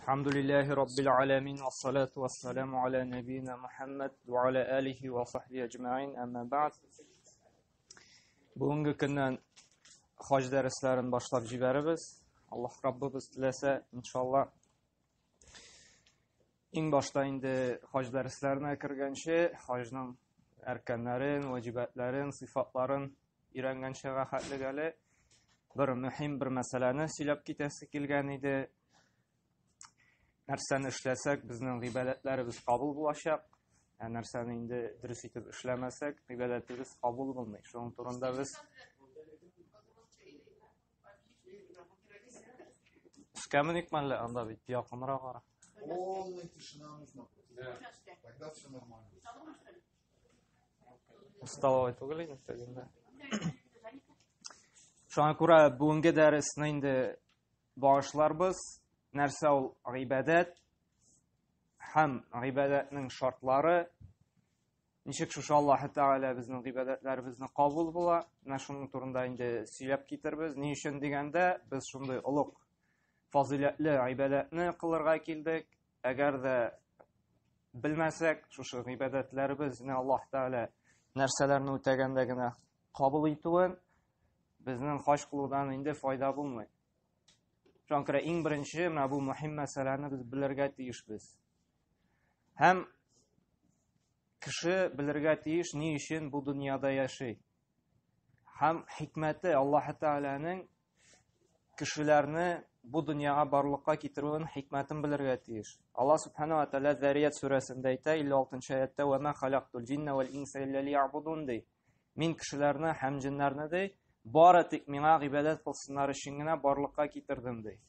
الحمد لله رب العالمين والصلاة والسلام على نبينا محمد وعلى آله وصحبه أجمعين أما بعد. Бүгенге көннән хаҗ дәресләрен башлап җибәрәбез. Аллаһ Раббыбыз теләсә, иншалла. Иң башта инде хаҗ дәресләренә кергәнче, хаҗның әркәннәрен, ваҗибатларын, сыйфатларын өйрәнгәнчегә хәтлек әле бер мөһим бер мәсьәләне сөйләп китәсе килгән иде. Нәрсәне эшләсәк, безнең гыйбадәтләребез кабул булачак. Ә нәрсәне инде дөрес итеп эшләмәсәк, гыйбадәтебез кабул булмый. Шуның турында без Өскә меник мәллә, анда бит якынрак ара. Полная тишина нужна. Тогда все нормально. Столовой түгел инде тегендә. Шуңа күрә бүгенге дәресне инде багышларбыз. Нәрсә ул гыйбадәт һәм гыйбадәтнең шартлары, ничек шушы Аллаһ Тәгалә безнең гыйбадәтләребезне кабул була, менә шуның турында инде сөйләп китербез. Ни өчен дигәндә, без шундый олуг фазыйләтле гыйбадәтне кылырга килдек. Әгәр дә белмәсәк, шушы гыйбадәтләребезне Аллаһ Тәгалә нәрсәләрне үтәгәндә генә кабул итүен, безнең хаҗ кылудан инде файда булмый. Шуңа күрә иң беренче менә бу мөһим мәсьәләне без белергә тиешбез. Һәм кеше белергә тиеш, ни өчен бу дөньяда яши. Һәм хикмәте Аллаһ Тәгаләнең кешеләрне бу дөньяга барлыкка китерүен хикмәтен белергә тиеш. Аллаһ Субхану ва Тәгалә Зәрият сүрәсендә әйтә, 56 аятта: "Ва ма халактул җинна вал инса илля лиябудун" ди. Мин кешеләрне һәм җеннәрне ди, бары тик миңа гыйбадәт кылсыннар өчен генә барлыкка китердем ди.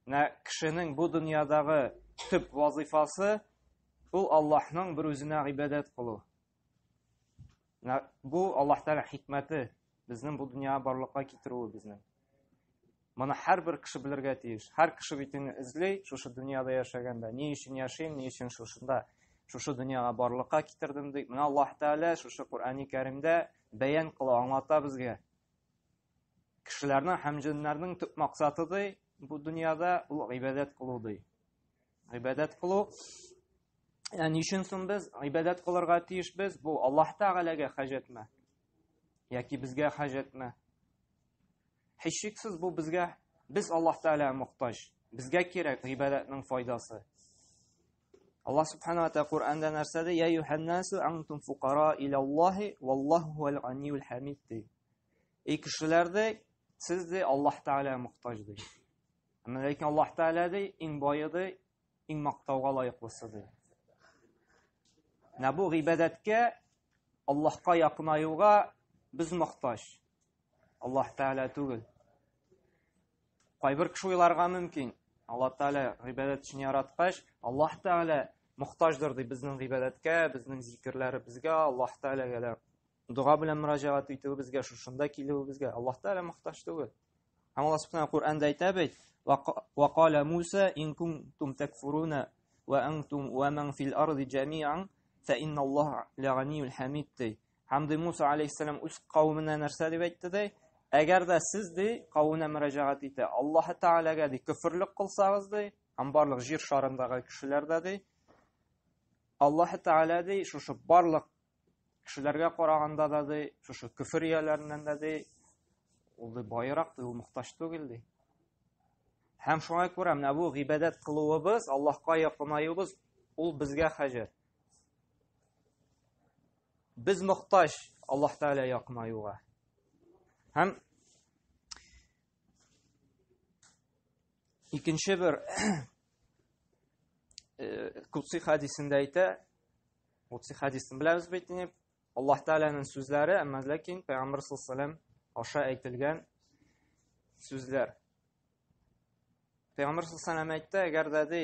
Менә кешенең бу дөньядагы төп вазифасы ул Аллаһның бер үзенә гыйбадәт кылу. Менә бу Аллаһ Тәгалә хикмәте, безнең бу дөньяга барлыкка китерүе безнең. Моны һәрбер кеше белергә тиеш. Һәр кеше бит инде эзли, шушы дөньяда яшәгәндә, ни өчен яшим, ни өчен шушында, шушы дөньяга барлыкка китердем ди. Менә Аллаһ Тәгалә шушы Коръәни Кәримдә бәян кыла, аңлата безгә. Кешеләрнең һәм җеннәрнең төп максаты ди, бу дөньяда ул гыйбадәт кылу ди. Гыйбадәт кылу. Ә ни өчен соң без гыйбадәт кылырга тиешбез? Бу Аллаһ Тәгаләгә хаҗәтме? Яки безгә хаҗәтме? Һичшиксез бу безгә, без Аллаһ Тәгаләгә мохтаҗ. Безгә кирәк гыйбадәтнең файдасы. Аллаһ Субхану ва Тәгалә Коръәндә нәрсә ди? Я юханнасу антум фукара илаллаһи валлаһу хуал ганиюл хамид ди. Эй кешеләр ди, сез ди Аллаһ Тәгаләгә мохтаҗ ди. Әмма ләкин Аллаһ Тәгалә ди иң бае ди, иң мактауга лаеклысы ди. Менә бу гыйбадәткә Аллаһка якынаюга без мохтаҗ. Аллаһ Тәгалә түгел. Кайбер кеше уйларга мөмкин. Аллаһ Тәгалә гыйбадәт өчен яраткач, Аллаһ Тәгалә мохтаҗдыр ди безнең гыйбадәткә, безнең зикерләребезгә, Аллаһ Тәгаләгә дә дога белән мөрәҗәгать итүебезгә, шушында килүебезгә Аллаһ Тәгалә мохтаҗ түгел. Һәм Аллаһ Субхану Коръәндә әйтә бит: "Ва кала Муса ин кунтум такфуруна ва антум ва ман фил арди джамиан фа инналлаһа лаганиюл хамид" ди. Һәм ди Муса алейхиссалам үз кавеменә нәрсә дип әйтте ди? Әгәр дә сез ди кавеменә мөрәҗәгать итә, Аллаһ Тәгаләгә ди көферлек кылсагыз ди, һәм барлык җир шарындагы кешеләр дә ди, Аллаһ Тәгалә ди шушы барлык кешеләргә караганда да ди, шушы көфер ияләреннән дә ди, ул ди байрак ди, ул мохтаҗ түгел ди. Һәм шуңа күрә менә бу гыйбадәт кылуыбыз, Аллаһка якынаюыбыз, ул безгә хаҗәт. Без мохтаҗ Аллаһ Тәгалә якынаюга. Һәм икенче бер Кудси хадисендә әйтә, Кудси хадисен беләбез бит инде, Аллаһ Тәгаләнең сүзләре, әмма ләкин Пәйгамбер саллаллаһу алейһи аша әйтелгән сүзләр. Пәйгамбер саллаллаһу алейһи әйтте, әгәр дә ди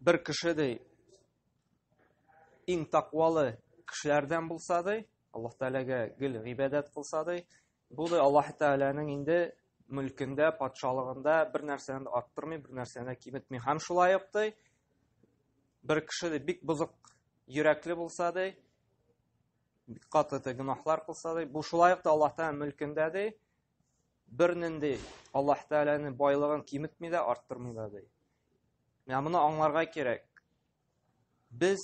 бер кеше ди иң тақвалы кешеләрдән булса ди, Аллаһ Тәгаләгә гел гыйбадәт кылса ди, бу ди Аллаһ Тәгаләнең инде мөлкендә, патшалыгында бер нәрсәне дә арттырмый, бер нәрсәне дә киметми. Һәм шулай ук ди, бер кеше ди бик бозык йөрәкле булса ди, бик каты гөнаһлар кылса ди, бу шулай ук та Аллаһ Тәгалә мөлкендә ди, Бернинди Аллаһ Тәгаләнең байлыгын киметми дә, арттырмый да ди. Менә моны аңларга кирәк. Без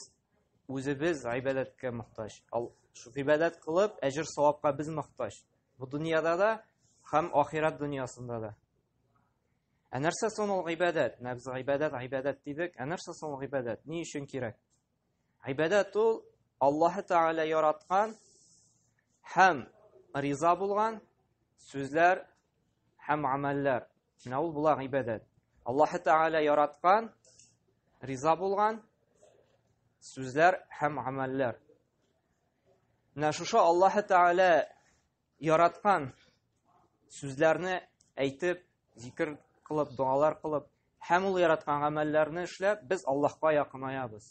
үзебез гыйбадәткә мохтаҗ. Шу гыйбадәт кылып, әҗер савапка без мохтаҗ. Бу дөньяда да һәм ахирәт дөньясында да. Ә нәрсә соң ул гыйбадәт? Менә без гыйбадәт, гыйбадәт дидек. Ә нәрсә соң ул гыйбадәт? Ни өчен кирәк? Гыйбадәт ул Аллаһы Тәгалә яраткан һәм риза булган сүзләр һәм гамәлләр. Менә ул була гыйбадәт. Аллаһы Тәгалә яраткан, риза булган сүзләр һәм гамәлләр. Менә шушы Аллаһы Тәгалә яраткан сүзләрне әйтеп, зикр кылып, догалар кылып, һәм ул яраткан гамәлләрне эшләп, без Аллаһка якынаябыз.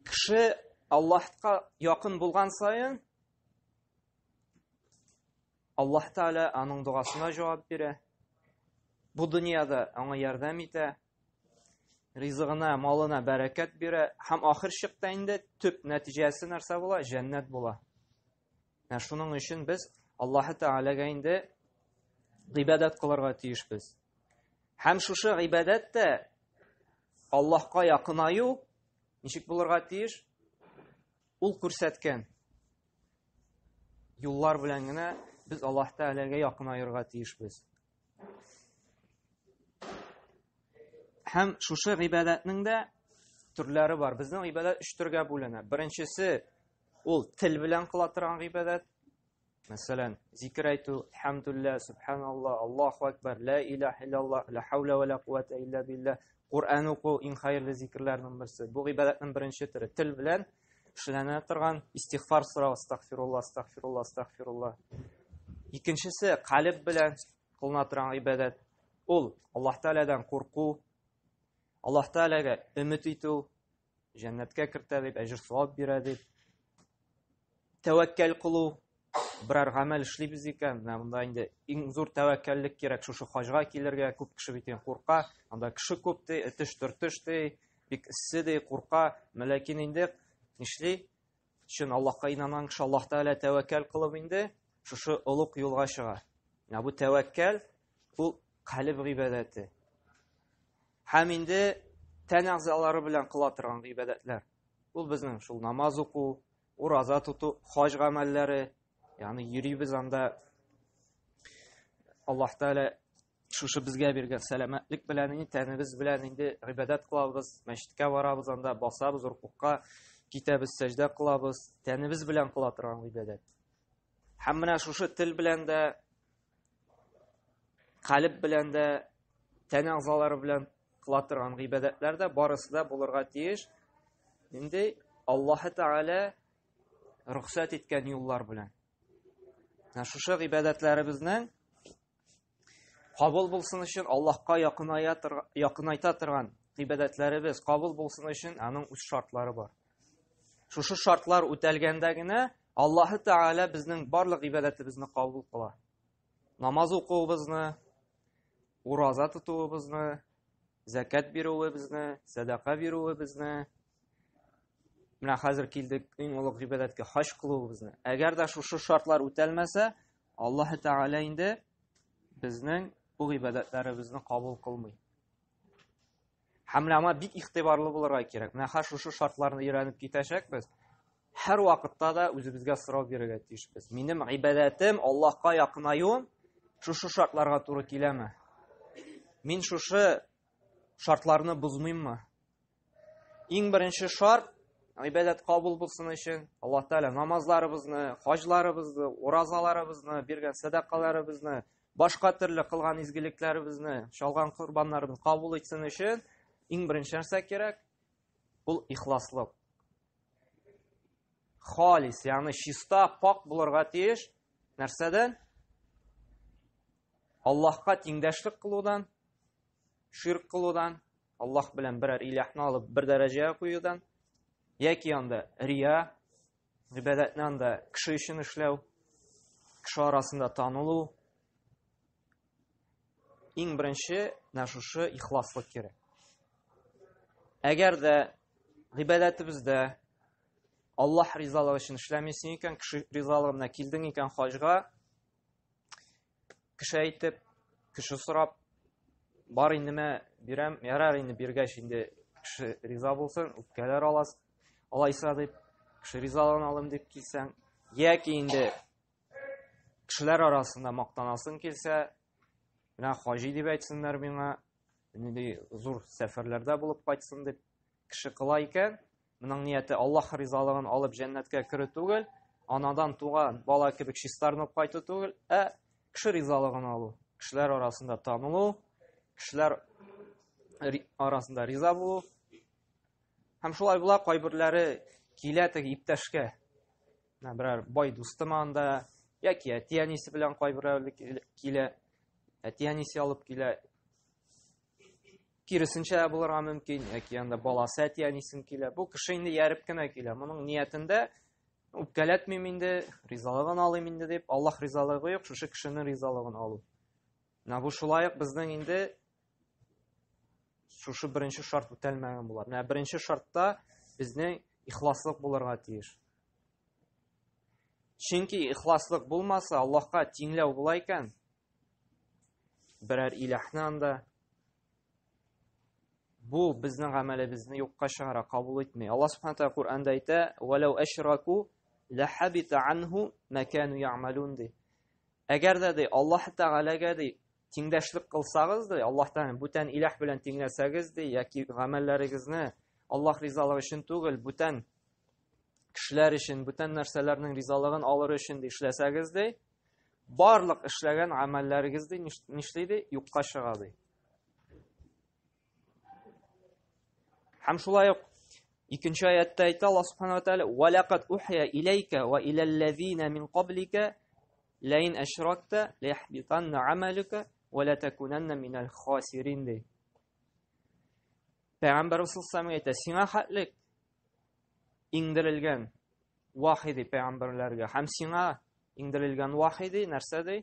Кеше Аллаһка якын булган саен, Аллаһ Тәгалә аның догасына җавап бирә. Бу дөньяда аңа ярдәм итә, ризыгына, малына бәрәкәт бирә һәм ахыр чыкта инде төп нәтиҗәсе нәрсә була? Җәннәт була. Менә шуның өчен без Аллаһы Тәгаләгә инде гыйбадәт кылырга тиешбез. Һәм шушы гыйбадәт тә Аллаһка якынаю ничек булырга тиеш? Ул күрсәткән юллар белән генә без Аллаһ Тәгаләгә якынаерга тиешбез. Һәм шушы гыйбадәтнең дә төрләре бар. Безнең гыйбадәт өч төргә бүленә. Беренчесе ул тел белән кыла торган гыйбадәт. Мәсәлән, зикер әйтү, әлхәмдүлилләһ, субханаллаһ, Аллаһу акбар, ла илаһ иллаллаһ, ла хаула ва ла куәтә илля билләһ. Коръән уку иң хәерле зикерләрнең берсе. Бу гыйбадәтнең беренче төре. Тел белән эшләнә торган истигъфар сорау, астагфируллаһ, астагфируллаһ, астагфируллаһ. Икенчесе калеб белән кылына торган гыйбадәт. Ул Аллаһ Тәгаләдән курку, Аллаһ Тәгаләгә өмет итү, җәннәткә кертә дип, әҗер савап бирә дип. Тәвәккәл кылу, берәр гамәл эшлибез икән, менә монда инде иң зур тәвәккәллек кирәк, шушы хаҗга килергә күп кеше бит инде курка, анда кеше күп ди, этеш-төртеш ди, бик эссе ди, курка, ләкин инде нишли? Чын Аллаһка инанган кеше Аллаһ Тәгалә тәвәккәл кылып инде шушы олуг юлга чыга. Менә бу тәвәккәл ул калеб гыйбадәте. Һәм инде тән әгъзалары белән кыла торган гыйбадәтләр. Ул безнең шул намаз уку, ураза тоту, хаҗ гамәлләре, ягъни йөрибез анда Аллаһ Тәгалә шушы безгә биргән сәламәтлек белән инде тәнебез белән инде гыйбадәт кылабыз, мәчеткә барабыз анда, басабыз, рукугка китәбез, сәҗдә кылабыз, тәнебез белән кыла торган гыйбадәт. Һәм менә шушы тел белән дә, калеб белән дә, тән әгъзалары белән кыла торган гыйбадәтләр дә барысы да булырга тиеш. Инде Аллаһы Тәгалә рөхсәт иткән юллар белән. Менә шушы гыйбадәтләребезнең кабул булсын өчен Аллаһка якынайта торган гыйбадәтләребез кабул булсын өчен аның үз шартлары бар. Шушы шартлар үтәлгәндә генә Аллаһы Тәгалә безнең барлык гыйбадәтебезне кабул кыла. Намаз укуыбызны, ураза тотуыбызны, зәкят бирүебезне, сәдака бирүебезне, менә хәзер килдек иң олуг гыйбадәткә хаҗ кылуыбызны. Әгәр дә шушы шартлар үтәлмәсә, Аллаһы Тәгалә инде безнең бу гыйбадәтләребезне кабул кылмый. Һәм менә аңа бик игътибарлы булырга кирәк. Менә хәзер шушы шартларны өйрәнеп китәчәкбез. Һәр вакытта да үзебезгә сорау бирергә тиешбез. Минем гыйбадәтем Аллаһка якынаюым шушы шартларга туры киләме? Мин шушы шартларны бозмыйммы? Иң беренче шарт гыйбадәт кабул булсын өчен Аллаһ Тәгалә намазларыбызны, хаҗларыбызны, уразаларыбызны, биргән сәдакаларыбызны, башка төрле кылган изгелекләребезне, чалган корбаннарыбызны кабул итсен өчен иң беренче нәрсә кирәк? Ул ихласлык. Халис, ягъни чиста, пак булырга тиеш. Нәрсәдән? Аллаһка тиңдәшлек кылудан, ширк кылудан, Аллаһ белән берәр иләһне алып бер дәрәҗәгә куюдан, яки анда рия, гыйбадәтне анда кеше өчен эшләү, кеше арасында танылу. Иң беренче менә шушы ихласлык кирәк. Әгәр дә гыйбадәтебездә Аллаһ ризалыгы өчен эшләмисең икән, кеше ризалыгына килдең икән хаҗга, Кеше әйтеп, кеше сорап, бар инде мә бирәм, ярар инде биргәч инде кеше риза булсын, үпкәләр алас, алайса дип, кеше ризалыгын алым дип килсәң, яки инде кешеләр арасында мактанасың килсә, менә хаҗи дип әйтсеннәр миңа, нинди зур сәфәрләрдә булып кайтсын дип кеше кыла икән, моның нияте Аллаһ ризалыгын алып җәннәткә керү түгел, анадан туган бала кебек чистарынып кайту түгел, ә кеше ризалыгын алу, кешеләр арасында танылу, кешеләр арасында риза булу. Һәм шулай була, кайберләре килә теге иптәшкә. Менә берәр бай дустым анда, яки әти-әнисе белән кайберәүле килә, әти-әнисе алып килә. Киресенчә дә булырга мөмкин, яки анда баласы әти-әнисен килә. Бу кеше инде яреп кенә килә. Моның ниятендә үпкәләтмим инде, ризалыгын алыйм инде дип, Аллаһ ризалыгы юк, шушы кешенең ризалыгын алу. Менә бу шулай ук безнең инде шушы беренче шарт үтәлмәгән була. Менә беренче шартта безнең ихласлык булырга тиеш. Чөнки ихласлык булмаса, Аллаһка тиңләү була икән, берәр иләһне анда бу безнең гамәлебезне юкка чыгара, кабул итми. Аллаһ субхана тәгалә Коръәндә әйтә: "Валау ашраку лахабита анху ма кану я'малун" ди. Әгәр дә ди Аллаһ Тәгаләгә ди тиңдәшлек кылсагыз ди, Аллаһ Тәгалә бүтән иләһ белән тиңләсәгез ди, яки гамәлләрегезне Аллаһ ризалыгы өчен түгел, бүтән кешеләр өчен, бүтән нәрсәләрнең ризалыгын алыр өчен ди эшләсәгез ди, барлык эшләгән гамәлләрегез ди нишли ди, юкка чыга ди. Һәм шулай ук икенче аятта әйтә Аллаһ субхана ва тааля: "Ва лақад ухия иләйкә ва иләлләзина мин каблика ләин ашракта лаяхбитанна амалука ва ла такунанна минал хасирин" ди. Пәйгамбәрбез саллаллаху алейһи әйтә, сиңа хәтлек иңдерелгән вахи ди пәйгамбәрләргә һәм сиңа иңдерелгән вахи ди нәрсә ди?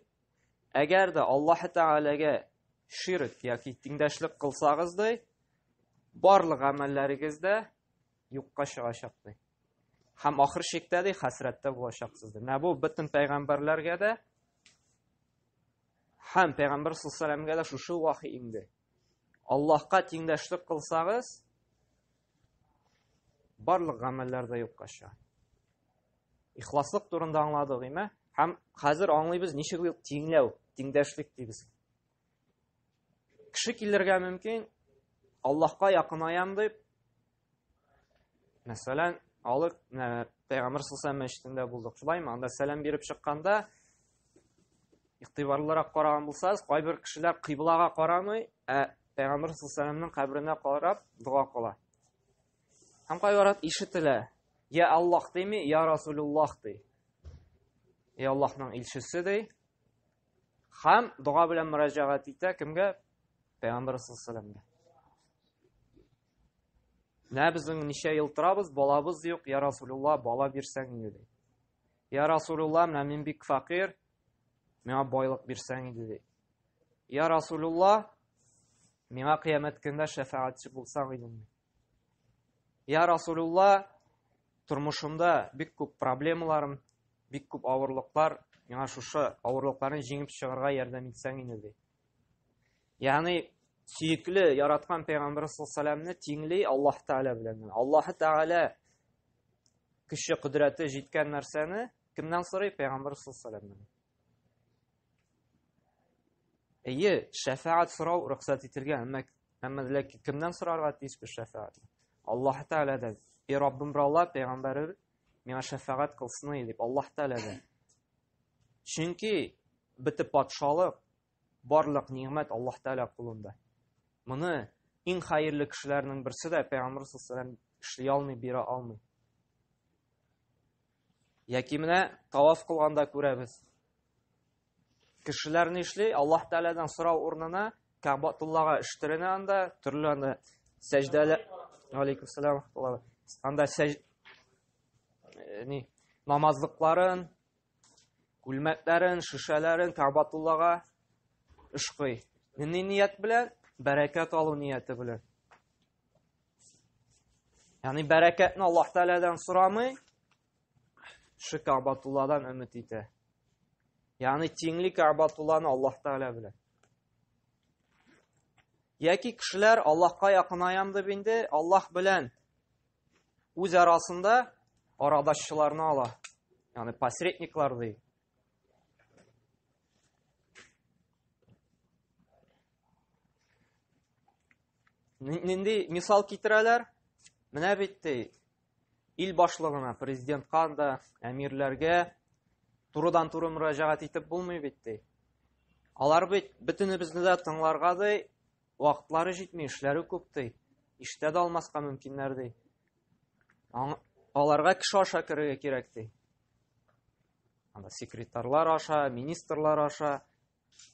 Әгәр дә Аллаһ Тәгаләгә ширк яки тиңдәшлек кылсагыз ди, барлык гамәлләрегез дә юкка чыгачак ди. Һәм ахыр чиктә ди хәсрәттә булачаксыз ди. Менә бу бөтен пәйгамбәрләргә дә һәм пәйгамбәр саллаллаху алейһи дә шушы вахи иңде. Аллаһка тиңдәшлек кылсагыз, барлык гамәлләр дә юкка чыга. Ихласлык турында аңладык, име? Һәм хәзер аңлыйбыз, ничек ул тиңләү, тиңдәшлек дибез. Кеше килергә мөмкин, Аллаһка якынаям дип, мәсәлән, алык менә Пәйгамбер саллаллаху мәчетендә булдык, шулаймы? Анда сәлам биреп чыкканда игътибарлырак караган булсагыз, кайбер кешеләр кыйблага карамый, ә Пәйгамбер саллаллаху каберенә карап дога кыла. Һәм кайвакыт ишетелә, я Аллаһ дими, я Расулуллаһ ди. Я Аллаһның илчесе ди. Һәм дога белән мөрәҗәгать итә кемгә? Пәйгамбер саллаллаху Менә безнең ничә ел торабыз, балабыз юк, я Расулуллаһ, бала бирсәң инде ди. Я Расулуллаһ, менә мин бик фәкыйрь, миңа байлык бирсәң иде ди. Я Расулуллаһ, миңа кыямәт көндә шәфәгатьче булсаң иде. Я Расулуллаһ, тормышымда бик күп проблемаларым, бик күп авырлыклар, миңа шушы авырлыкларны җиңеп чыгарга ярдәм итсәң иде ди. Ягъни сөекле, яраткан пәйгамбәр саллаллаху тиңли Аллаһ Тәгалә белән. Аллаһ Тәгалә көче, кодрәте җиткән нәрсәне кемнән сорый? Пәйгамбәр саллаллаху Әйе, шәфәгать сорау рөхсәт ителгән, әмма әмма ләкин кемнән сорарга тиеш без шәфәгатьне? Аллаһ Тәгаләдән. И Раббым, бер Аллаһ, пәйгамбәре миңа шәфәгать кылсын дип Аллаһ Тәгаләдән. Чөнки бөтен патшалык, барлык нигъмәт Аллаһ Тәгалә кулында. Моны иң хәерле кешеләрнең берсе дә Пәйгамбер саллаллаху эшли алмый, бирә алмый. Яки менә таваф кылганда күрәбез. Кешеләр ни эшли? Аллаһ Тәгаләдән сорау урынына Кәгъбатуллага өштеренә анда, төрле анда сәҗдәләр. Алейкум салам. Анда сәҗ э, ни намазлыкларын, күлмәкләрен, шешәләрен Кәгъбатуллага ышкый. Нинди ният белән? Бәрәкәт алу нияте белән. Ягъни бәрәкәтне Аллаһ Тәгаләдән сорамый, шы Кәгъбатулладан өмет итә. Ягъни тиңли Кәгъбатулланы Аллаһ Тәгалә белән. Яки кешеләр Аллаһка якынаям дип инде Аллаһ белән үз арасында арадашчыларны ала. Ягъни посредниклар ди. Нинди мисал китерәләр? Менә бит ди, ил башлыгына, президентка да, әмирләргә турыдан-туры мөрәҗәгать итеп булмый бит ди. Алар бит бөтенебезне дә тыңларга ди, вакытлары җитми, эшләре күп ди. Ишетә дә алмаска мөмкиннәр ди. Аларга кеше аша керергә кирәк ди. Анда секретарлар аша, министрлар аша,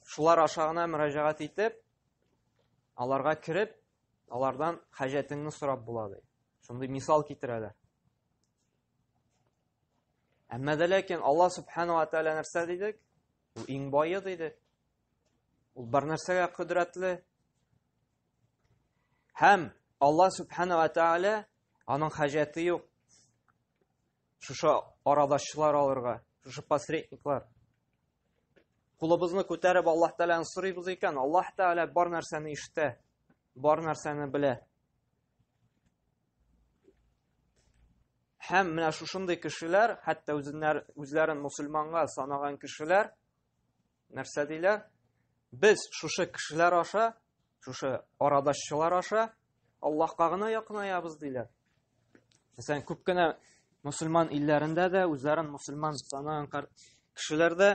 шулар аша гына мөрәҗәгать итеп, аларга кереп, алардан хаҗәтеңне сорап була ди. Шундый мисал китерәләр. Әмма дә ләкин Аллаһ субхану ва тааля нәрсә дидек? Ул иң бае диде. Ул бар нәрсәгә кодрәтле. Һәм Аллаһ субхану ва тааля аның хаҗәте юк. Шушы арадашчылар алырга, шушы посредниклар. Кулыбызны күтәреп Аллаһ Тәгаләне сорыйбыз икән, Аллаһ Тәгалә бар нәрсәне ишетә, бар нәрсәне белә. Һәм менә шушындый кешеләр, хәтта үзеннәр, үзләрен мусульманга санаган кешеләр нәрсә диләр? Без шушы кешеләр аша, шушы арадашчылар аша Аллаһка гына якынаябыз диләр. Мәсәлән, күп кенә мусульман илләрендә дә үзләрен мусульман санаган кешеләр дә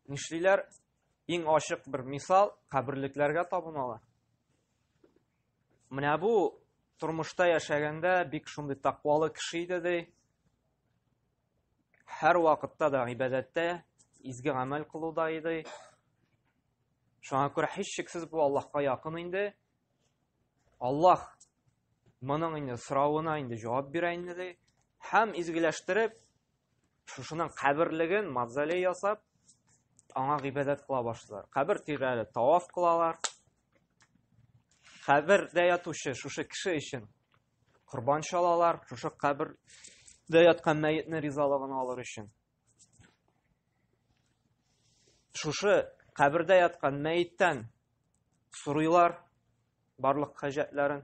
нишлиләр? Иң ачык бер мисал, каберлекләргә табыналар. Менә бу тормышта яшәгәндә бик шундый тәкъвалы кеше иде ди. Һәр вакытта да гыйбадәттә, изге гамәл кылуда иде. Шуңа күрә һичшиксез бу Аллаһка якын инде. Аллаһ моның инде соравына инде җавап бирә инде ди. Һәм изгеләштереп, шушының каберлеген мавзолей ясап, аңа гыйбадәт кыла башлыйлар. Кабер тирәле таваф кылалар. Кабердә ятучы шушы кеше өчен корбан чалалар, шушы кабердә яткан мәетне ризалыгын алыр өчен. Шушы кабердә яткан мәеттән сорыйлар барлык хаҗәтләрен.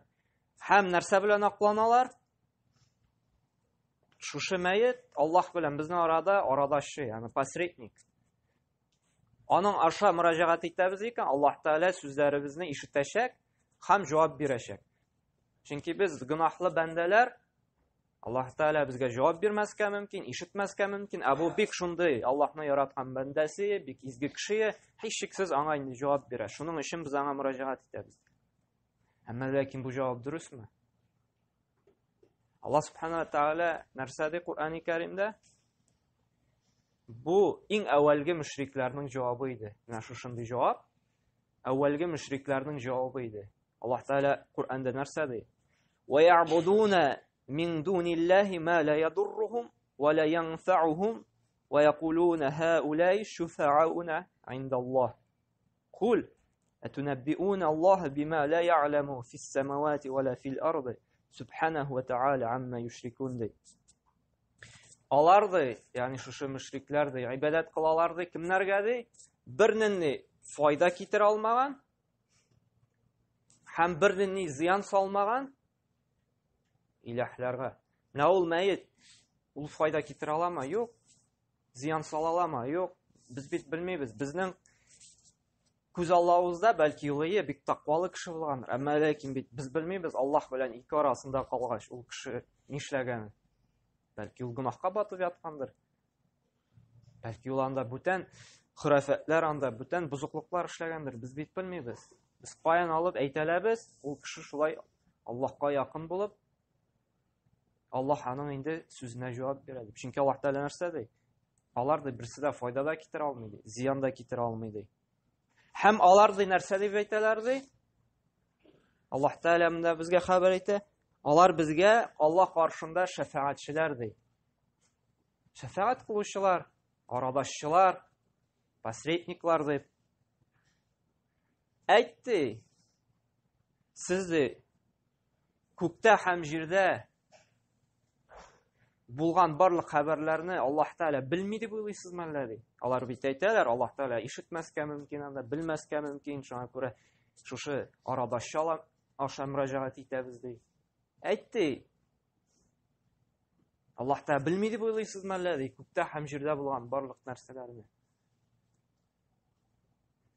Һәм нәрсә белән акланалар? Шушы мәет Аллаһ белән безнең арада арадашчы, ягъни посредник. Аның аша мөрәҗәгать итәбез икән, Аллаһ Тәгалә сүзләребезне ишетәчәк һәм җавап бирәчәк. Чөнки без гөнаһлы бәндәләр, Аллаһ Тәгалә безгә җавап бирмәскә мөмкин, ишетмәскә мөмкин. Ә бу бик шундый Аллаһны яраткан бәндәсе, бик изге кеше, һичшиксез аңа инде җавап бирә. Шуның өчен без аңа мөрәҗәгать итәбез. Әмма ләкин бу җавап дөресме? Аллаһ Субхана ва Тәгалә нәрсә ди Коръәни Кәримдә? Бу иң әүвәлге мөшрикләрнең җавабы иде. Менә шушындый җавап әүвәлге мөшрикләрнең җавабы иде. Аллаһ Тәгалә Коръәндә нәрсә ди? Ва я'будуна мин дуниллаһи ма ла ядуррухум ва ла янфa'ухум ва якулуна хаулай шуфаауна индаллаһ. Кул атунаббиуна Аллаһ бима ла я'ламу фис самавати ва ла фил арды субханаху ва тааля амма юшрикун ди. Алар ди, ягъни шушы мөшрикләр ди, гыйбадәт кылалар ди, кемнәргә ди? Бернинди файда китерә алмаган һәм бернинди зыян салмаган иләһләргә. Менә ул мәет, ул файда китерә аламы? Юк. Зыян сала аламы? Юк. Без бит белмибез. Безнең күз аллавыбызда бәлки ул ие бик тәкъвалы кеше булгандыр. Әмма ләкин бит без белмибез, Аллаһ белән ике арасында калгач, ул кеше нишләгән? Бәлки ул гөнаһка батып яткандыр. Бәлки ул анда бүтән хөрәфәтләр анда, бүтән бозыклыклар эшләгәндер. Без бит белмибез. Без каян алып әйтәләбез, ул кеше шулай Аллаһка якын булып, Аллаһ аның инде сүзенә җавап бирә дип. Чөнки Аллаһ Тәгалә нәрсә ди? Алар ди берсе дә файда да китерә алмый ди, зыян да китерә алмый ди. Һәм алар ди нәрсә дип әйтәләр ди? Аллаһ Тәгалә монда безгә хәбәр итә. Алар безгә Аллаһ каршында шәфәгатьчеләр ди. Шәфәгать кылучылар, арадашчылар, посредниклар дип. Әйтте, сез ди, күктә һәм җирдә булган барлык хәбәрләрне Аллаһ Тәгалә белми дип уйлыйсызмы әллә ди. Алар бит әйтәләр, Аллаһ Тәгалә ишетмәскә мөмкин анда, белмәскә мөмкин, шуңа күрә шушы арадашчы аша мөрәҗәгать итәбез ди. Әйтте. Аллаһ Тәгалә белми дип уйлыйсызмы әллә ди, күктә һәм җирдә булган барлык нәрсәләрне.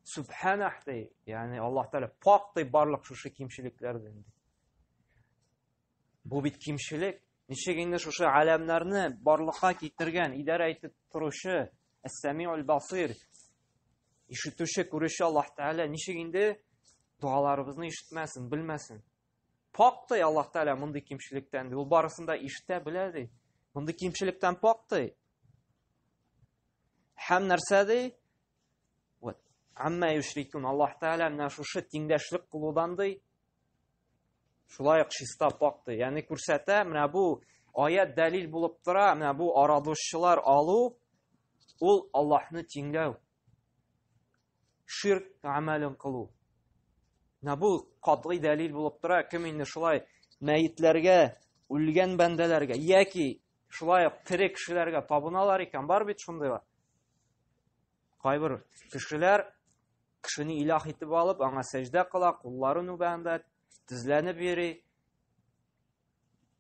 Субханах ди, ягъни Аллаһ Тәгалә пак ди барлык шушы кимчелекләрдән ди. Бу бит кимчелек. Ничек инде шушы аләмнәрне барлыкка китергән, идарә итеп торучы Әс-Самиул Басир, ишетүче, күрүче Аллаһ Тәгалә ничек инде догаларыбызны ишетмәсен, белмәсен? Пак ди Аллаһ Тәгалә мондый кимчелектән. Ул барысын да ишетә, белә ди. Мондый кимчелектән пак ди. Һәм нәрсә ди? Вот. Амма юшрикун. Аллаһ Тәгалә менә шушы тиңдәшлек кылудан ди Шулай ук чиста пак ди. Ягъни күрсәтә, менә бу аят дәлил булып тора, менә бу арадошчылар алу ул Аллаһны тиңләү. Ширк гамәлен кылу. Менә бу катгый дәлил булып тора, кем инде шулай мәетләргә, үлгән бәндәләргә яки шулай ук тере кешеләргә табыналар икән, бар бит шундыйлар. Кайбер кешеләр кешене илаһ итеп алып, аңа сәҗдә кыла, кулларын үбә анда, тезләнеп йөри.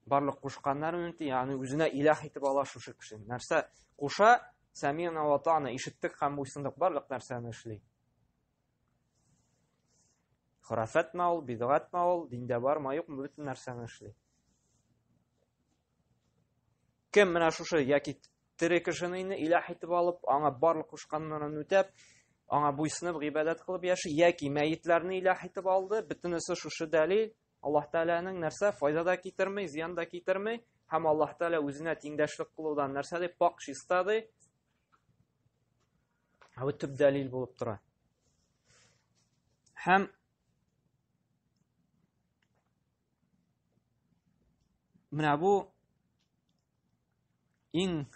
Барлык кушканнарын үти, ягъни үзенә илаһ итеп ала шушы кеше. Нәрсә куша, сәми'на ва атa'на, ишеттек һәм буйсындык, барлык нәрсәне эшли. Хурафатмы ул, бидгатмы ул, диндә бармы, юкмы, бөтен нәрсәне эшли. Кем менә шушы яки тере кешене инде илаһ итеп алып, аңа барлык кушканнарын үтәп, аңа буйсынып гыйбадәт кылып яши, яки мәетләрне илаһ итеп алды, бөтенесе шушы дәлил, Аллаһ Тәгаләнең нәрсә файда да китерми, зыян да китерми, һәм Аллаһ Тәгалә үзенә тиңдәшлек кылудан нәрсә ди, пак, чиста ди. Бу төп дәлил булып тора. Һәм менә бу иң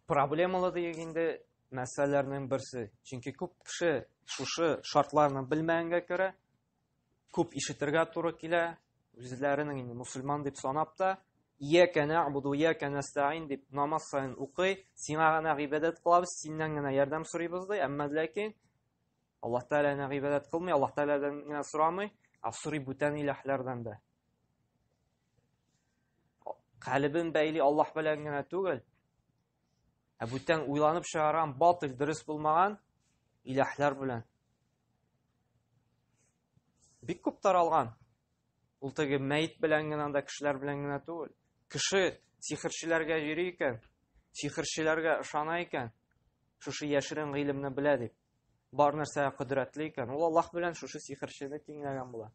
проблемалы диек инде мәсьәләләрнең берсе. Чөнки күп кеше шушы шартларны белмәгәнгә күрә, күп ишетергә туры килә, үзләренең инде мусульман дип санап та, Ияка нәгъбуду, ияка нәстәгыйн дип намаз саен укый, сиңа гына гыйбадәт кылабыз, синнән генә ярдәм сорыйбыз ди, әмма ләкин Аллаһ Тәгаләне гыйбадәт кылмый, Аллаһ Тәгаләдән генә сорамый, ә сорый бүтән илаһлардан да. Калебен бәйли Аллаһ белән генә түгел, ә бүтән уйланып чыгарган батыл, дөрес булмаган илаһлар белән. Бик күп таралган. Ул теге мәйт белән генә анда кешеләр белән генә түгел. Кеше сихерчеләргә йөри икән, сихерчеләргә ышана икән, шушы яшерен гыйлемне белә дип, бар нәрсәгә кодрәтле икән, ул Аллаһ белән шушы сихерчене тиңләгән була.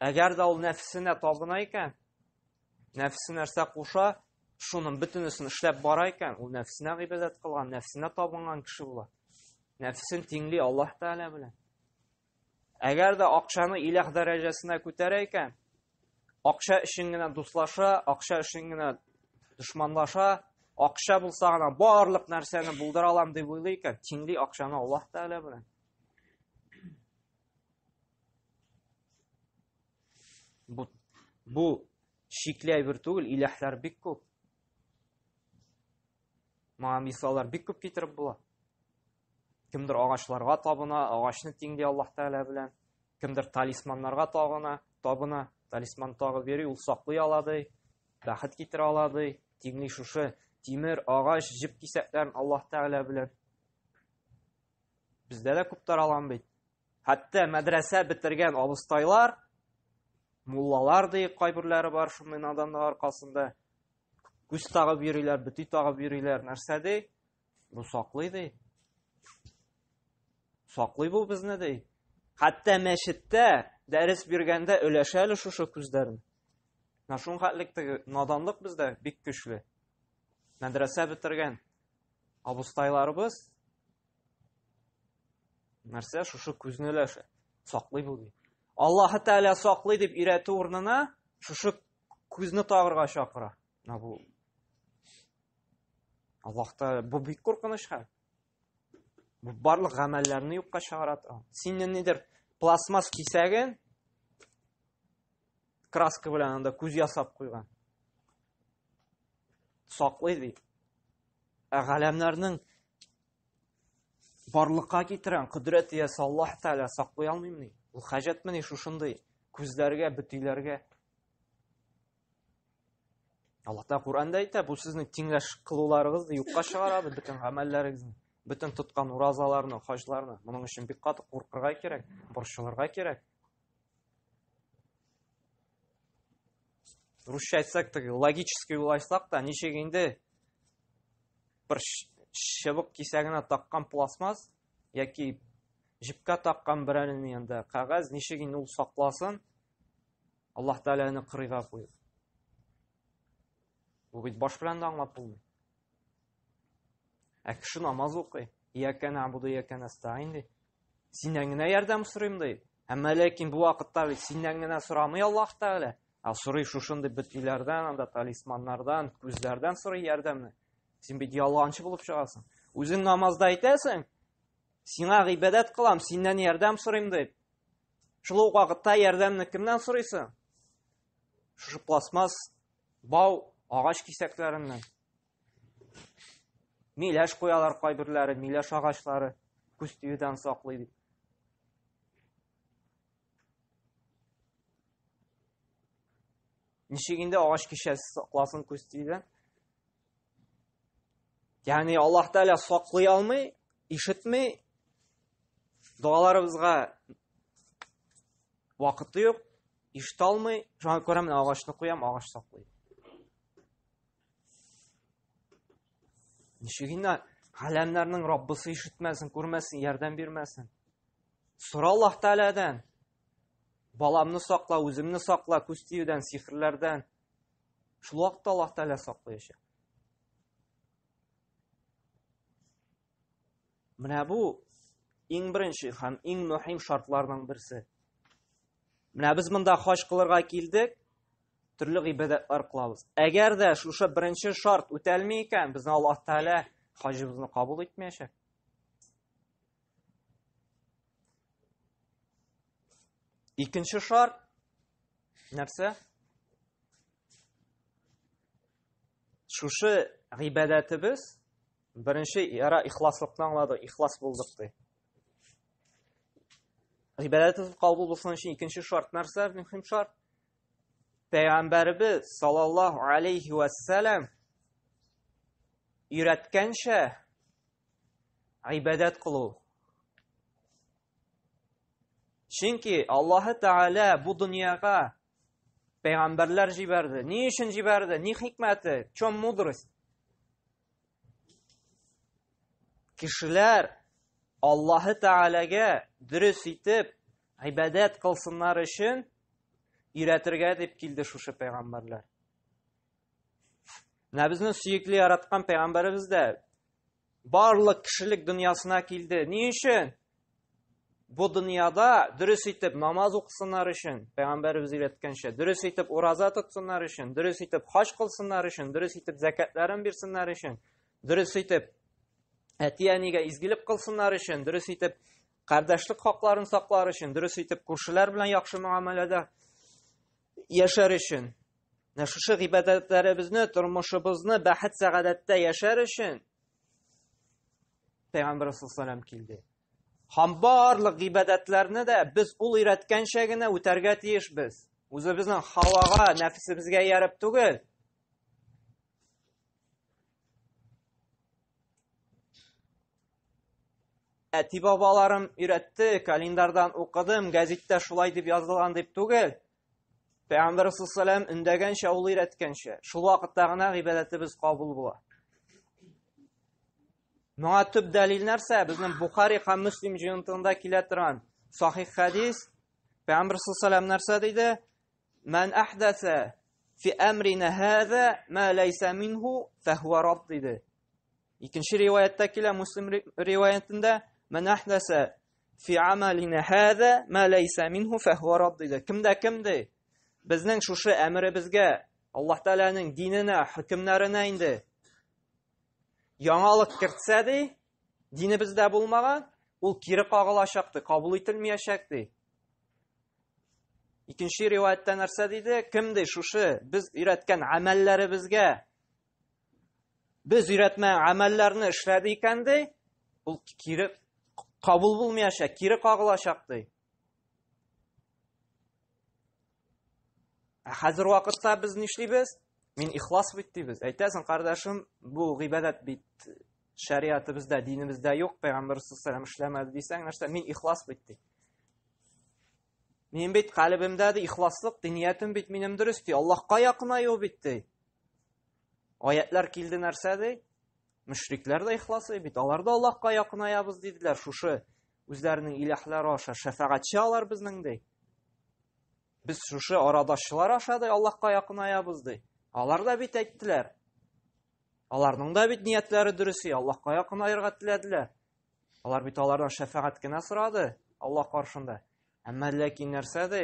Әгәр дә ул нәфсенә табына икән, нәфсе нәрсә куша, шуның бөтенесен эшләп бара икән, ул нәфсенә гыйбадәт кылган, нәфсенә табынган кеше була. Нәфсен тиңли Аллаһ Тәгалә белән. Әгәр дә акчаны иләх дәрәҗәсенә күтәрә икән, акча өчен генә дуслаша, акча өчен генә дошманлаша, акча булса гына барлык нәрсәне булдыра алам дип уйлый икән, тиңли акчаны Аллаһ Тәгалә белән. Бу, бу шикле әйбер түгел, иләһләр бик күп. Моңа мисаллар бик күп китереп була. Кемдер агачларга табына, агачны тиңли Аллаһ Тәгалә белән. Кемдер талисманнарга табына, табына, талисман тагып йөри, ул саклый ала ди, бәхет китерә ала ди, тиңли шушы тимер, агач, җеп кисәкләрен Аллаһ Тәгалә белән. Бездә дә күп таралган бит. Хәтта мәдрәсә бетергән абыстайлар, муллалар ди, кайберләре бар шундый наданлык аркасында. Күз тагып йөриләр, бөти тагып йөриләр. Нәрсә ди? Бу саклый ди. Саклый бу безне ди. Хәтта мәчеттә дәрес биргәндә өләшә әле шушы күзләрен. Менә шуның хәтлек теге наданлык бездә бик көчле. Мәдрәсә бетергән абыстайларыбыз Нәрсә шушы күзне өләшә? Саклый бу ди. Аллаһы Тәгалә саклый дип өйрәтү урынына шушы күзне тагырга чакыра. Менә бу Аллаһ Тәгалә бу бик куркыныч хәл. Бу барлык гамәлләрне юкка чыгара торган. Син ниндидер пластмасс кисәген Краска белән анда күз ясап куйган. Саклый ди. Ә галәмнәрнең барлыкка китергән кодрәт иясе Аллаһ Тәгалә саклый алмыймыни? Ул хаҗәтмени шушындый күзләргә, бөтиләргә? Аллаһ Тәгалә Коръәндә әйтә, бу сезнең тиңләш кылуларыгыз юкка чыгарады бөтен гамәлләрегезне, бөтен тоткан уразаларны, хаҗларны. Моның өчен бик каты куркырга кирәк, борчылырга кирәк. Русча әйтсәк, теге логический уйласак та, ничек инде бер чыбык кисәгенә таккан пластмасс яки җепкә таккан берәр инде кәгазь, ничек инде ул сакласын, Аллаһ Тәгаләне кырыйга куеп. Бу бит баш белән дә аңлап булмый. Ә кеше намаз укый. Ияка нәбуду, ияка нәстаин ди. Синнән генә ярдәм сорыйм ди. Әмма ләкин бу вакытта бит синнән генә сорамый Аллаһ Тәгалә. Ә сорый шушындый бөтиләрдән, анда талисманнардан, күзләрдән сорый ярдәмне. Син бит ялганчы булып чыгасың. Үзең намазда әйтәсең, сиңа гыйбадәт кылам, синнән ярдәм сорыйм дип. Шул ук вакытта ярдәмне кемнән сорыйсың? Шушы пластмасс, бау, агач кисәкләреннән. Миләш куялар кайберләре, миләш агачлары күз тиюдән саклый дип. Ничек инде агач кишәсе сакласын күз тиюдән? Ягъни Аллаһ Тәгалә саклый алмый, ишетми, догаларыбызга вакыты юк, ишетә алмый. Шуңа күрә менә агачны куям, агач саклый. Ничек инде галәмнәрнең Раббысы ишетмәсен, күрмәсен, ярдәм бирмәсен? Сора Аллаһ Тәгаләдән. Баламны сакла, үземне сакла, күз тиюдән, сихерләрдән. Шул вакытта Аллаһ Тәгалә саклаячак. Менә бу иң беренче һәм иң мөһим шартларның берсе. Менә без монда хаҗ кылырга килдек, төрле гыйбадәтләр кылабыз. Әгәр дә шушы беренче шарт үтәлми икән, безне Аллаһ Тәгалә хаҗыбызны кабул итмәячәк. Икенче шарт нәрсә? Шушы гыйбадәтебез беренче яра ихласлыкны аңладык, ихлас булдык ди. Гыйбадәтебез кабул булсын өчен икенче шарт нәрсә? Мөһим шарт. Пәйгамбәребез саллаллаһу алейхи ва саллям өйрәткәнчә гыйбадәт кылу. Чөнки Аллаһы Тәгалә бу дөньяга пәйгамбәрләр җибәрде. Ни өчен җибәрде? Ни хикмәте? В чем мудрость? Кешеләр Аллаһы Тәгаләгә дөрес итеп гыйбадәт кылсыннар өчен өйрәтергә дип килде шушы пәйгамбәрләр. Менә безнең сөекле яраткан пәйгамбәребез дә барлык кешелек дөньясына килде. Ни өчен? Бу дөньяда дөрес итеп намаз укысыннар өчен, пәйгамбәребез өйрәткәнчә, дөрес итеп ураза тотсыннар өчен, дөрес итеп хаҗ кылсыннар өчен, дөрес итеп зәкәтләрен бирсеннәр өчен, дөрес итеп әти-әнигә изгелек кылсыннар өчен, дөрес итеп кардәшлек хакларын саклар өчен, дөрес итеп күршеләр белән яхшы мөгамәләдә яшәр өчен. Менә шушы гыйбадәтләребезне, тормышыбызны бәхет сәгадәттә яшәр өчен Пәйгамбәр саллаллаху килде. Һәм барлык гыйбадәтләрне дә без ул өйрәткәнчә генә үтәргә тиешбез. Үзебезнең һавага, нәфесебезгә ияреп түгел. Әти бабаларым өйрәтте, календардан укыдым, гәзиттә шулай дип язылган дип түгел. Пәйгамбәр саллаллаху үндәгәнчә, ул өйрәткәнчә. Шул вакытта гына гыйбадәтебез кабул була. Моңа төп дәлил нәрсә? Безнең Бухари һәм Мөслим җыентыгында килә торган сахих хәдис. Пәйгамбәр саллаллаху нәрсә диде? Ман ахдаса фи амрина хаза ма лайса минху фахуа рад диде. Икенче риваятта килә, Муслим риваятында, Ман ахдаса фи амалина хаза ма лайса минху фахуа рад диде. Кемдә кем ди? Безнең шушы әмеребезгә, Аллаһ Тәгаләнең диненә, хөкемнәренә инде яңалык кертсә ди, динебездә булмаган, ул кире кагылачак ди, кабул ителмәячәк ди. Икенче риваятьтә нәрсә диде? Кем ди шушы без өйрәткән гамәлләребезгә без өйрәтмәгән гамәлләрне эшләде икән ди, ул кире кабул булмаячак, кире кагылачак ди. Ә хәзер вакытта без нишлибез? Мин ихлас бит дибез. Әйтәсең, кардәшем, бу гыйбадәт бит шәриатыбызда, динебездә юк, пәйгамбәр саллаллаху эшләмәде дисәң, нәрсә? Мин ихлас бит ди. Мин бит калебемдә ди ихласлык, ди, ниятем бит минем дөрес ди. Аллаһка якынаю бит ди. Аятлар килде нәрсә ди? Мөшрикләр дә ихласы бит, алар да Аллаһка якынаябыз диделәр. Шушы үзләренең илаһлары аша шәфәгатьче алар безнең ди. Без шушы арадашчылар аша ди Аллаһка якынаябыз ди. Алар да бит әйттеләр. Аларның да бит ниятләре дөрес, Аллаһка якынаерга теләделәр. Алар бит алардан шәфәгать кенә сорады Аллаһ каршында. Әмма ләкин нәрсә ди?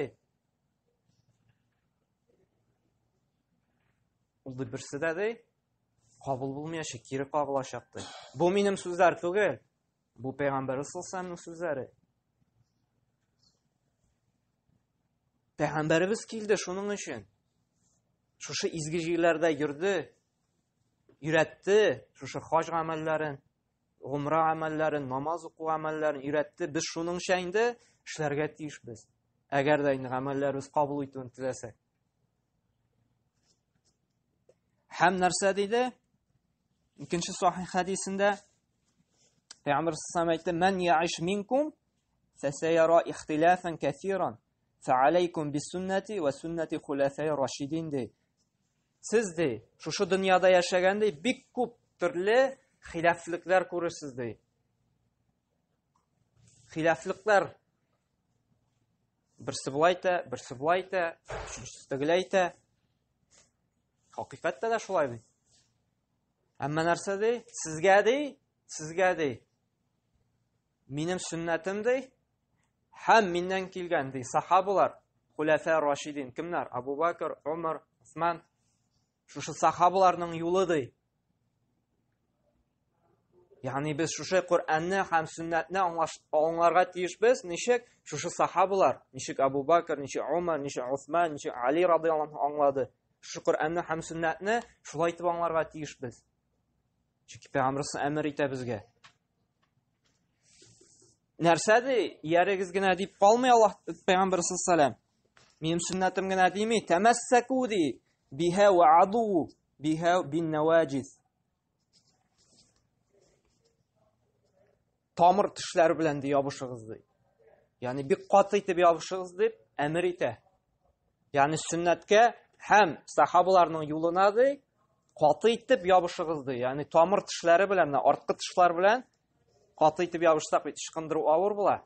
Ул ди берсе дә ди, кабул булмаячак, кире кагылачак ди. Бу минем сүзләр түгел. Бу пәйгамбәр саллаллаху сүзләре. Пәйгамбәребез килде шуның өчен. Шушы изге җирләрдә йөрде, өйрәтте шушы хаҗ гамәлләрен, гумра гамәлләрен, намаз уку гамәлләрен өйрәтте. Без шуныңча инде эшләргә тиешбез. Әгәр дә инде гамәлләребез кабул итүен теләсәк. Һәм нәрсә диде? Икенче сахих хәдисендә Пәйгамбәр саллаллаху әйтте: "Ман яиш минкум фасаяра ихтилафан кәсиран, фәаләйкум бисуннати ва суннати хулафаи рашидин" ди. Сез ди, шушы дөньяда яшәгән ди, бик күп төрле хилафлекләр күрерсез ди. Хилафлекләр берсе болай әйтә, берсе болай әйтә, өченчесе тегеләй әйтә. Хакыйкатьтә дә шулай бит. Әмма нәрсә ди? Сезгә ди, сезгә ди. Минем сөннәтем ди, һәм миннән килгән ди сахабалар, хуләфә рашидин кемнәр? Абу Бакр, Умар, Усман. Шушы сахабаларның юлы ди. Ягъни без шушы Коръәнне һәм сөннәтне аңларга тиешбез. Ничек? Шушы сахабалар, ничек Абу Бакр, ничек Умар, ничек Усман, ничек Али радыяллаһу аңлады. Шушы Коръәнне һәм сөннәтне шулай итеп аңларга тиешбез. Чөнки Пәйгамбәрбез әмер итә безгә. Нәрсә ди? Иярегез генә дип калмый Аллаһ Пәйгамбәр саллаллаху Минем сөннәтем генә дими, тәмәссәку ди, биһа ва аду биһа бин наваҗиз. Тамыр тешләре белән ди ябышыгыз ди. Ягъни бик каты итеп ябышыгыз дип әмер итә. Ягъни сөннәткә һәм сахабаларның юлына ди каты итеп ябышыгыз ди. Ягъни тамыр тешләре белән, арткы тешләр белән каты итеп ябышсак бит ычкындыру авыр була.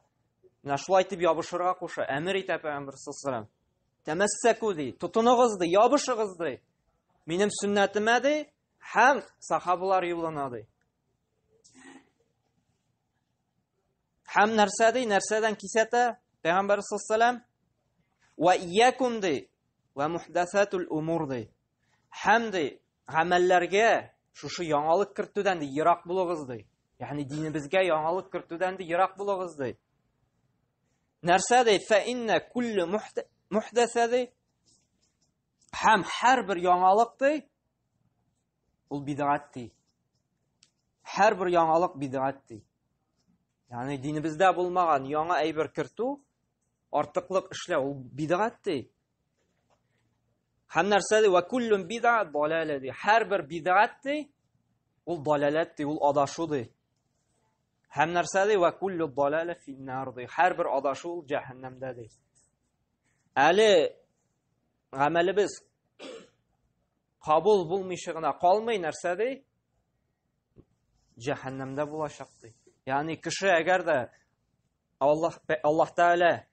Менә шулай итеп ябышырга куша, әмер итә пәйгамбәр саллаллаху Тәмәссәку ди, тотыныгыз ди, ябышыгыз ди. Минем сөннәтемә ди һәм сахабалар юлына ди. Һәм нәрсә ди, нәрсәдән кисәтә пәйгамбәр саллаллаху Ва иякум ди, ва мухдасатул умур ди. Һәм ди, гамәлләргә шушы яңалык кертүдән ди ерак булыгыз ди. Ягъни динебезгә яңалык кертүдән ди ерак булыгыз ди. Нәрсә ди? Фа инна куллу мухдаса ди. Һәм һәрбер яңалык ди, ул бидгать ди. Һәрбер яңалык бидгать ди. Ягъни динебездә булмаган яңа әйбер кертү, артыклык эшләү ул бидгать ди. Һәм нәрсә ди? Ва куллун бид'a далала ди. Һәрбер бидгать ди, ул далаләт ди, ул адашу ди. Һәм нәрсә ди? Ва куллу далала финнар ди. Һәрбер адашу ул җәһәннәмдә ди. Әле гамәлебез кабул булмыйча гына калмый, нәрсә ди? Җәһәннәмдә булачак ди. Ягъни кеше әгәр дә Аллаһ Аллаһ Тәгалә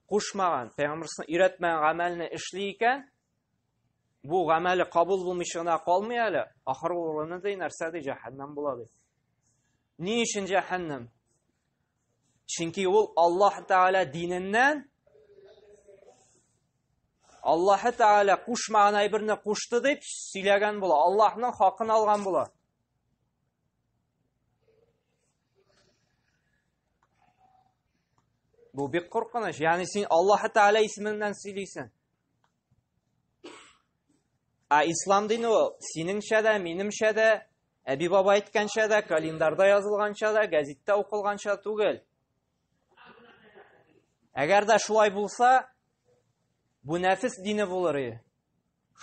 кушмаган, пәйгамбәрсен өйрәтмәгән гамәлне эшли икән, бу гамәле кабул булмыйча гына калмый әле, ахыр урыны ди, нәрсә ди, җәһәннәм була ди. Ни өчен җәһәннәм? Чөнки ул Аллаһ Тәгалә диненнән Аллаһ Тәгалә кушмаган әйберне кушты дип сөйләгән була. Аллаһның хакын алган була. Бу бик куркыныч. Ягъни син Аллаһ Тәгалә исеменнән сөйлисең. Ә ислам дине ул синеңчә дә, минемчә дә, әби баба әйткәнчә дә, календарьда язылганча да, гәзиттә укылганча түгел. Әгәр дә шулай булса, бу нәфес дине булыр иде.